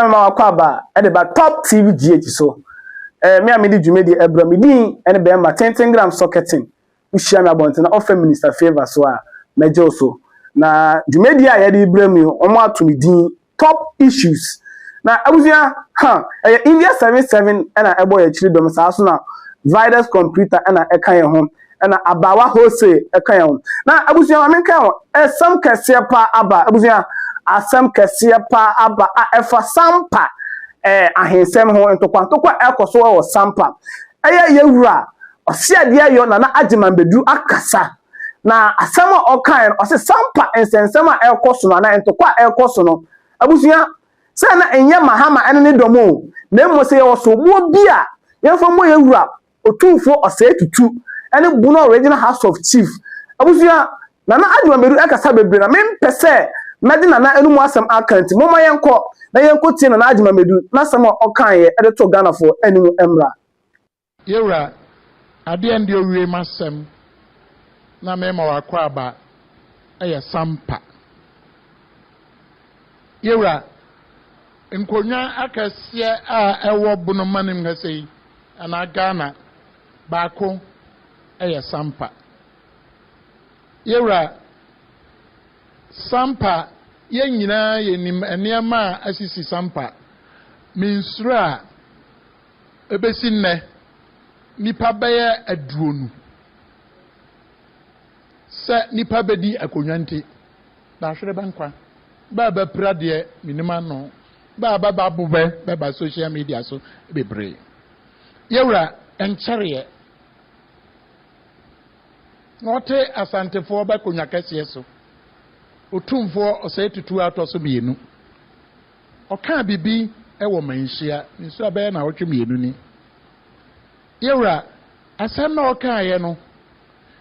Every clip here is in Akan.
Ma wakɔ aba ɛde ba Top TV GH so. Me a mede dwumadi ɛbrɛ me din ɛne bɛrima tenten gram sɔkɛten. Wohyia me abɔnten na ɔfɛ Minister Favour so a, mɛgye wo so. Na dwumadi a yɛde brɛ mu yi, wɔn ato ne din Top Issues. Na abusua ha, ɛyɛ India 77 ɛna ɛbɔ yɛn akyiri dɔm. Saa so na Vidas Computer ɛna ɛka yɛn ho, ɛna Abawa Wholesale ɛka yɛn ho. Na abusua, maame nka ho ɛsɛm kɛseɛ pa aba. Abusua, asɛm kɛseɛ pa aba a ɛfa Sampa ahensɛm ho, ntɔkwa ntɔkwa ɛkɔ so wɔ Sampa. Ɛyɛ yɛwura Ɔseadeɛ yɔ Nana Agyeman Badu akasa, na asɛm a ɔkae no, ɔsɛ Sampa nsɛnsɛm a ɛkɔ so no anaa ntɔkwa a ɛkɔ so no, abusua, sɛ na ɛnyɛ Mahama ɛne ne dɔm o, na mmom sɛ yɛwɔ soboɔ bi a yɛmfa mmɔ yɛwura Otumfoɔ Ɔsɛe Tutu ɛne Bono Regional House of Chief. Abusua, Nana Agyeman Badu ɛkasa bebree, na mempɛ sɛ mɛde Nana anum asɛm aka, nti momma yɛnkɔ na yɛnkɔ tie Nana Agyeman Badu n'asɛm a ɔkaeɛ ɛde to Ghanafoɔ anim mmra. Yɛwura, adeɛ ndi owie m'asɛm na mɛma wakɔ aba ɛyɛ Sampa. Yɛwura, nkonnwa akɛseɛ a ɛwɔ Bonoma nim ha sɛ anaa Ghana baako ɛyɛ Sampa. Yɛwura, Sampa, yɛn nyinaa yɛnim nneɛma a asisi Sampa. Mensuro a ebesi nnɛ nipa bɛyɛ 20 sɛ nipa bɛdi akonnwa, nti baahwere bɛnkwa bɛɛ bɛpira deɛ menim ano bɛɛ bɛba bo bɛ bɛba social media so bebree. Yɛwura, nkyɛreɛ na ɔte Asantefoɔ bɛkonnwa kɛseɛ so, Otumfoɔ Ɔsɛe Tutu atɔ so mmienu, ɔkaa biribi wɔ Manhyia nsuo a bɛyɛ na ɔtwe mmienu ni. Yɛwura, asɛm na ɔkaeɛ no,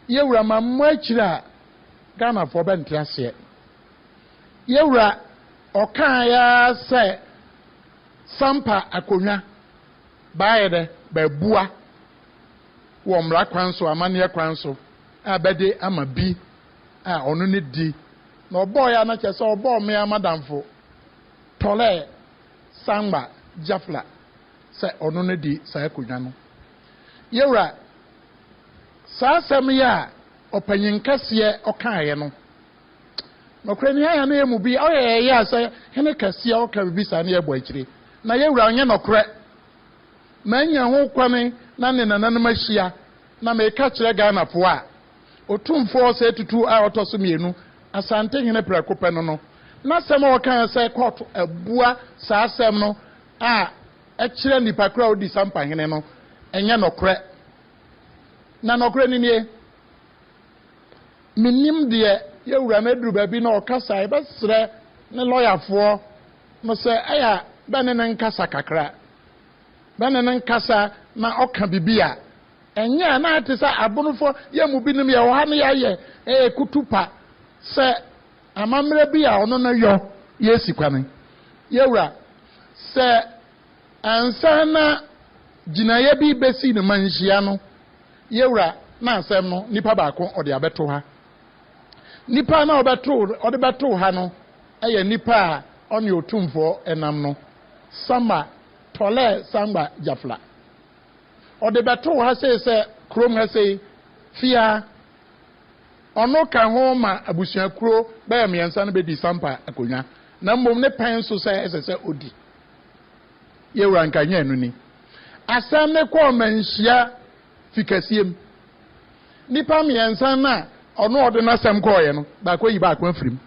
yɛwura, ma mmɔ akyire a Ghanafoɔ bɛnte aseɛ. Yɛwura, ɔkaeɛ sɛ Sampa akonnwa baayɛ dɛ bɛbua wɔ mmara kwan so, amanneɛ kwan so a bɛde ama bi a ɔno ne di na ɔbɔɔ yɛ ana kyerɛ sɛ ɔbɔɔ mmea madamfo Tɔlɛ Sangba Jafla sɛ ɔno ne di saa akonnwa no. Yɛwura, saa asɛm yi a ɔpanyin kɛseɛ ɔkaeɛ no, nɔkorɛ ni aya no yɛ mu bi ɔyɛ yɛyɛ a sɛ hene kɛseɛ ɔka biribi saa ne yɛbɔ akyire. Na yɛwura, ɔnyɛ nɔkorɛ. Manya ho kwane na ne nananom ahyia na meka kyerɛ Ghanafoɔ a Otumfoɔ Sɛ Tutu a ɔtɔ so mmienu, Asante hene prɛko pɛ no, n'asɛm a ɔkaa sɛ kɔɔto abua saa asɛm no a ɛkyerɛ nipa koro a odi Sampa hene no, ɛnyɛ nɔkorɛ. Na nɔkorɛ ni nie: menim deɛ yɛwura no aduru baabi na ɔkasa, yɛbɛsrɛ ne lɔyafoɔ no sɛ ɛyɛ a bɛne ne nkasa kakra, bɛne ne nkasa na ɔka bibi a ɛnyɛ a na ate sɛ Abonofoɔ yɛ mu binom yɛ wɔ ha no yɛayɛ ɛyɛ kutu pa sɛ amammerɛ bi a ɔno no yɔ yɛsi kwane. Yɛwura, sɛ ansa na gyinaeɛ bi bɛsi ne ma nhyia no, yɛwura, na asɛm no nipa baako ɔde abɛto ha. Nipa na ɔbɛto ɔde bɛto ha no ɛyɛ nipa a ɔne Otumfoɔ ɛnam no, Sama Tɔlɛ Sangba Jafla. Ɔde bɛto ha sei sɛ kurom ha sei fia ɔno ka ho ma abusuakuro bɛyɛ mmiɛnsa no bɛdi Sampa akonnwa, na mmom ne pɛn so sɛ ɛsɛ sɛ odi. Yɛwura, nka nyɛ no ni asɛm ne kɔɔ Manhyia fi kɛseɛ mu. Nipa mmiɛnsa no a ɔno ɔde n'asɛm kɔɔyɛ no, baako yi baako afirim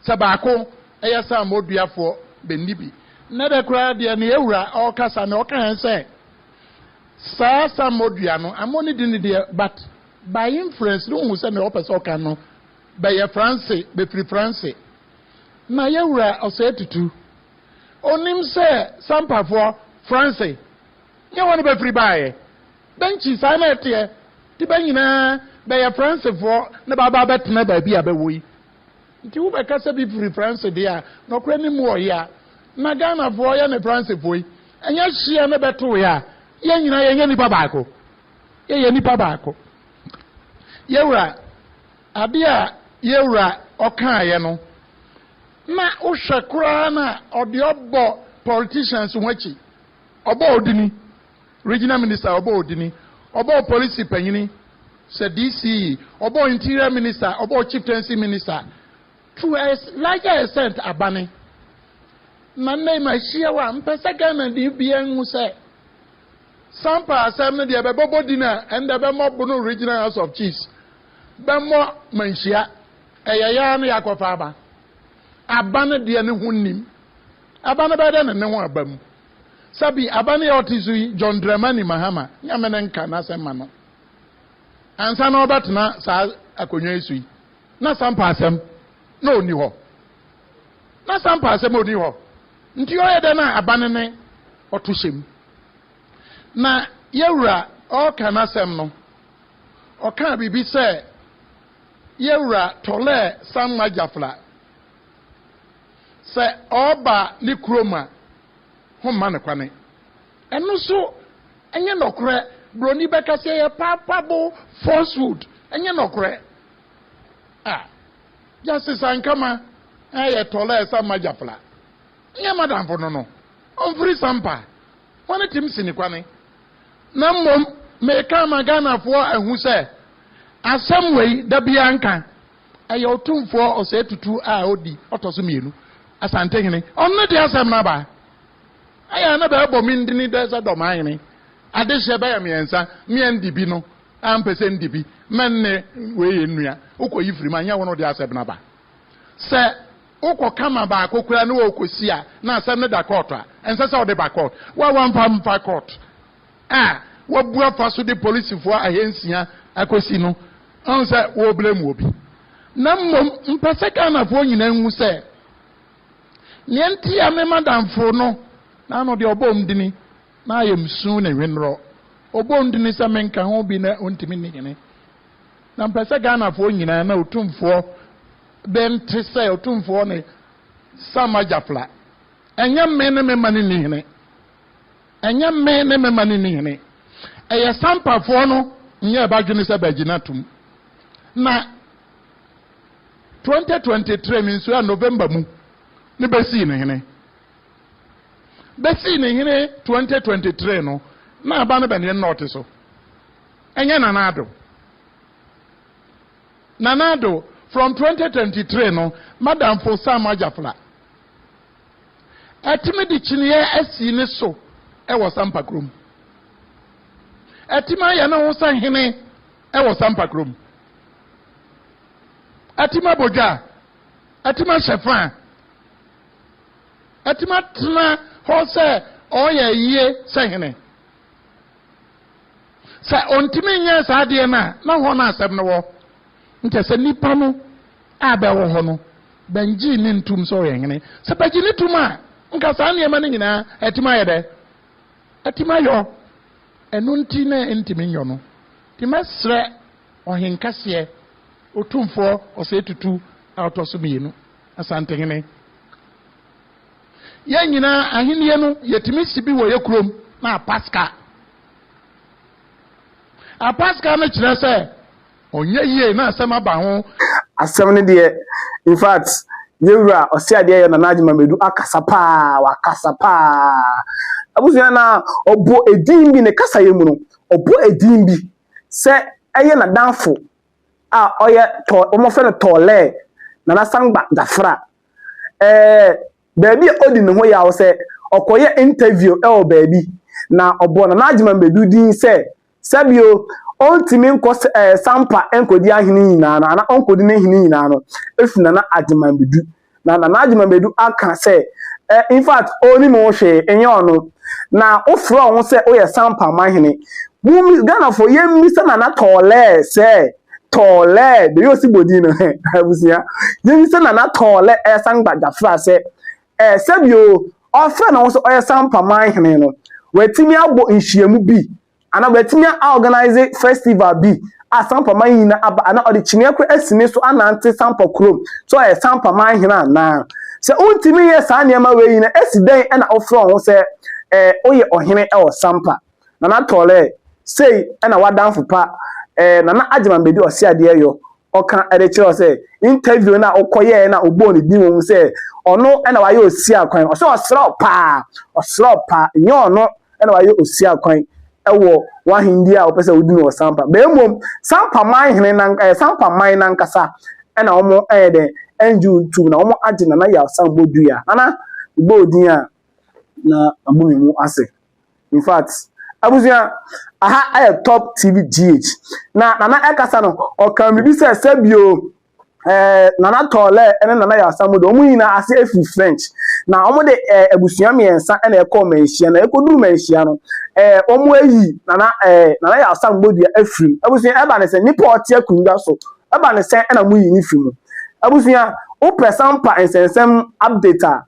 sɛ baako ɛyɛ sɛ amoduafoɔ bɛnni bi. Na dɛ koraa deɛ ne yɛwura ɔrekasa na ɔka yɛn sɛ saa samodua no amɔ ne di ne deɛ, but by inference ne wohu sɛ nea ɔpɛ sɛ ɔka no bɛyɛ France, bɛfiri France. Na yɛwura Ɔsɛe Tutu onim sɛ Sampafoɔ France nyɛ wɔn bɛfiri baayɛ bɛnkyi saa na ɛteɛ ti bɛ nyinaa bɛyɛ Francefoɔ ne baaba bɛtena baabi a bɛwɔ yi. Nti wobɛka sɛ bi firi France deɛ a, nɔkorɛ ne mu ɔyɛ a na Ghanafoɔ yɛ ne Francefoɔ yi ɛnyɛ hyeɛ ne bɛtoo a yɛn nyinaa yɛnyɛ nipa baako, yɛyɛ nipa baako. Yɛwura, adeɛ a yɛwura ɔkaeɛ no. Na wohwɛ koraa na ɔde ɔbɔ politicians ho akyi. Ɔbɔ odini, regional minister ɔbɔ odini, ɔbɔ polisi panyini sɛ DCE, ɔbɔ interior minister, ɔbɔ chieftaincy minister. To a larger extent abane. Na nne ma ahyia wa mpɛ sɛ Ghana de bia nhu sɛ Sampa asɛm no deɛ bɛbɔbɔ din a ɛnda bɛmmɔ Bono Regional House of Chiefs, bɛmmɔ Manhyia, ɛyɛ yaa no yɛakɔfa aba. Aba no deɛ ne ho nnim. Aba no bɛyɛ dɛ ne ne ho aba mu. Sɛbi aba no yɛ ɔte so yi, John Dramani Mahama, Nyame ne nka n'asɛm ma no. Ansa na ɔbɛtena saa akonnwa yi so yi, na Sampa asɛm na ɔnni hɔ. Na Sampa asɛm ɔnni hɔ. Nti ɔyɛ dɛ na aba no ne ɔto hyɛ mu. Na yɛwura ɔreka n'asɛm no, ɔkaa biribi sɛ yɛwura Tɔlɛɛ Samma Jafla sɛ ɔreba ne kurom a, ho mma no kwane. Ɛno so ɛnyɛ nɔkorɛ. Broni bɛka sɛ ɛyɛ palpable falsehood. Ɛnyɛ nɔkorɛ. A Justice Ankama ɛyɛ Tɔlɛɛ Samma Jafla. Nyɛ madamfo no, ɔmfiri Sampa. Wɔne tim si ne kwane. Na mmom meka ama Ghanafoɔ ahu sɛ asɛm wei da biara nka ɛyɛ Otumfoɔ Ɔsɛe Tutu a ɔdi ɔtɔ so mmienu, Asantehene. Ɔno ne de asɛm no aba. Ɛyɛ a na bɛɛbɔ me ndini dɛ sɛ dɔmahene. Adehyeɛ bɛyɛ mmiɛnsa, mmea ndi bi no a mpɛ sɛ ndi bi, mɛnne wei yɛ nnua. Wokɔyi firi mu a, nyɛ wo no de asɛm no aba. Sɛ wokɔ kama baako koraa ne wɔkɔsi a, na asɛm no da court a, ɛnsɛ sɛ wode ba court. Wo a wamfa mfa court a wabu afa so de polisifoɔ 600 akɔsi no, ɔhu sɛ wɔreblame wɔ bi. Na mmom mpɛ sɛ Ghanafoɔ nyinaa nhu sɛ nea nti a me madamfo no na ano deɛ ɔbɔ ndini na ayɛ msu ne hwenorɔ. Ɔbɔ ndini sɛ menka ho bi na ɔntumi nni hene. Na mpɛ sɛ Ghanafoɔ nyinaa na Otumfoɔ bɛnte sɛ Otumfoɔ ne Samma Jafla. Ɛnyɛ me ne me ma ne nni hene. Ɛnyɛ me ne me ma ne nni hene. Ɛyɛ Sampafoɔ no nyɛ ɛbadwene sɛ bɛgyina tom. Na 2023 mi nso a November mu ne bɛsii ne hene. Bɛsii ne hene 2023 no, na aba no bɛneɛ nnɔɔte so. Ɛnyɛ Nana Addo. Nana Addo, from 2023 no, madamfo Sam Ajafla ɛtumi de kyiniiɛ asi ne so ɛwɔ Sampa kurom. Ɛtumi ayɛ ne ho sɛ hene ɛwɔ Sampa kurom. Ɛtumi abɔ dwa, ɛtumi ahyɛ fa, ɛtumi atena hɔ sɛ ɔyɛ yie sɛ hene. Sɛ ɔntumi nyɛ saa adeɛ no a, na hɔ no asɛm no wɔ. Nkyɛ sɛ nipa no a bɛwɔ hɔ no, bɛngyee ne ntum sɛ ɔyɛ hene. Sɛ bɛgye ne tum a, nka saa nneɛma no nyinaa ɛtumi ayɛ dɛ. Ɛtumi ayɔ. Ɛno nti na ɛntumi nyɔ no. Nti mɛsrɛ ɔhenkaseɛ, Otumfoɔ Ɔsɛe Tutu a ɔtɔ so mmienu, Asantehene. Yɛn nyinaa ahennie no, yɛtumi si bi wɔ yɛ kurom na apaska. Apaska no kyerɛ sɛ ɔnyɛ yie na asɛm aba ho. Asɛm no deɛ, in fact, yɛwura ɔse adeɛ yɛ Nana Agyeman Badu akasa paa, wakasa paa. Abusua, na ɔbɔ edin bi ne kasayɛ mu no, ɔbɔ edin bi sɛ ɛyɛ n'adamfo a ɔyɛ tɔ wɔfrɛ no Tɔɔlɛɛ Nana Sangba Jafra. Baabi a ɔdi ne ho yaw sɛ ɔkɔyɛ interview ɛwɔ baabi na ɔbɔ Nana Agyeman Badu din sɛ sɛbio ɔntumi nkɔ Sampa nkɔdi ahene nyinaa no ana ɔnkɔdi ne hene nyinaa no efi Nana Agyeman Badu. Na Nana Agyeman Badu aka sɛ in fact, ɔnim ho hwee, ɛnyɛ ɔno. Na wofrɛ wo ho sɛ woyɛ Sampa mahene. Mumi Ghanafoɔ, yɛmmisa Nana Tɔɔlɛɛ sɛ Tɔɔlɛɛ de yɛ osi bɔ din no. Abusua, yɛmmisa Nana Tɔɔlɛ Sangba Jafra sɛ sɛbio ɔfrɛ ne ho sɛ ɔyɛ Sampa mahene no, watumi abɔ nhyiamu bi anaa watumi aorganize festival bi a Sampa man nyinaa aba anaa ɔde kyiniiɛ koro asi ne so anante Sampa kurom sɛ ɔyɛ Sampa man hene anaa? Sɛ wontumi nyɛ saa nneɛma wei nyinaa, esi dɛn ɛna wofrɛ wo ho sɛ woyɛ ɔhene ɛwɔ Sampa? Nana Tɔɔlɛ, sei ɛna wadamfo pa Nana Agyeman Badu ɔse adeɛ yɔ. ɔka de kyerɛ wo sɛ interview no a wokɔyɛɛ na wobɔɔ ne din wɔ mu sɛ ɔno na wayɛ osi akwan. Ɔsɛ ɔsrɛ wo paa, ɔsrɛ wo paa, nyɛ ɔno na wayɛ osi akwan wɔ w'ahendi a wopɛ sɛ wodi no wɔ Sampa. Bɛn mmom Sampa man hene nan ɛɛ Sampa man nankasa ɛna wɔn ɛyɛ dɛ ɛngye wo ntum na wɔn agye Nana Yaw Sambo Dua. Nana, mebɔ wo din a na abu me mu ase. In fact, abusua, aha ɛyɛ Top TV GH. Na Nana ɛkasa no, ɔka biribi sɛ sɛbio ɛɛ Nana Tɔɔlɛ ɛne Nana Yaw Sambo de wɔn nyinaa ase efiri French. Na wɔn de ɛɛ abusua mmiɛnsa ɛna ɛkɔɔ Manhyia na ɛkɔduru Manhyia no ɛɛ wɔn ayi Nana ɛɛ Nana Yaw Sambo Dua afiri mu. Abusua ɛba ne sɛ nipa a ɔte akonnwa so ɛba ne sɛ ɛna mo yi ne firi mu. Abusua, wopɛ Sampa nsɛnsɛm update a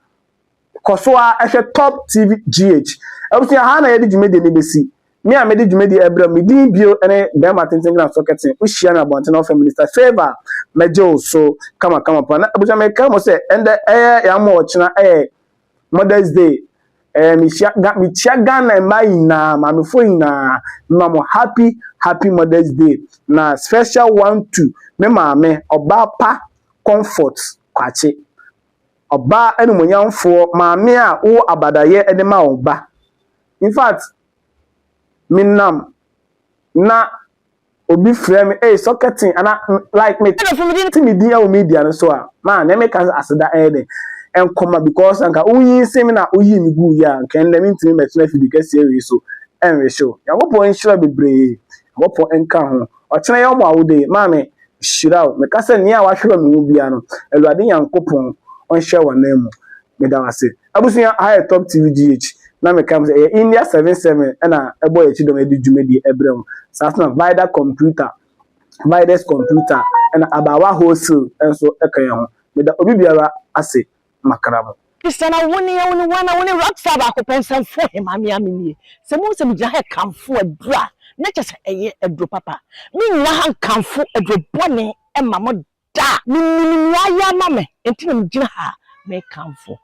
kɔ so a ɛhwɛ Top TV GH. Abusua, ha na yɛde dwumadie no bɛsi. Me a mede dwumadie ɛbrɛ me din bio ne bɛrima tenten gyina so kɛte. Wohyia me abɔnten na wɔfrɛ Minister Favour, mɛgye wo so kamakama pa. Na abusua, meka mo sɛ ɛndɛ ɛyɛ yɛama ɔkyena ɛyɛ Mother's Day. Ɛɛ mehyia ga mekyia Ghana mmaa nyinaa, maamefoɔ nyinaa, mma mo happy happy Mother's Day. Na special one to me maame, ɔbaa pa Comfort Kwakye. Ɔbaa animuonyamfoɔ, maame a wowɔ abadayɛ de ma wo ba. In fact, menam na obi frɛ me, "Hey, Sɔkɛten," ana like me te me din ɛwɔ media no so a, maa na meka sɛ aseda ɛyɛ dɛ ɛnkɔma because anka woyi nsɛm na woyi me gu yi a, nka ɛnnɛ mentumi mɛtena afidi kɛseɛ wei so ɛnwehyew. Nyankopɔn nhyira bebree, Nyankopɔn nka ho. Ɔkyena yɛ ɔmo awode, maame hyira wo. Meka sɛ nea wahwɛ me ho bia no, Awurade Nyankopɔn ɔnhyɛ wɔ nan mu. Meda wo ase. Abusua, ha yɛ Top TV GH. Na meka sɛ ɛyɛ India 77 ɛna ɛbɔ yɛn akyi dɔm ɛde dwumadie ɛbrɛ mu. Saa so na Vida Computer, Vides Computer ɛna Abawa Wholesale nso ɛka yɛn ho. Meda obi biara ase makra mo. Christiana, wo ne wo ne wana wo ne rockstar baako pɛ nsɛmfo hema me amenie sɛ mo sɛ megyina ha kamfo aduro a na kyɛ sɛ ɛyɛ aduro papa. Menyina ha nkamfo aduro bɔne ɛma mo da. Menim nea ayɛ ama me nti na megyina ha mekamfo.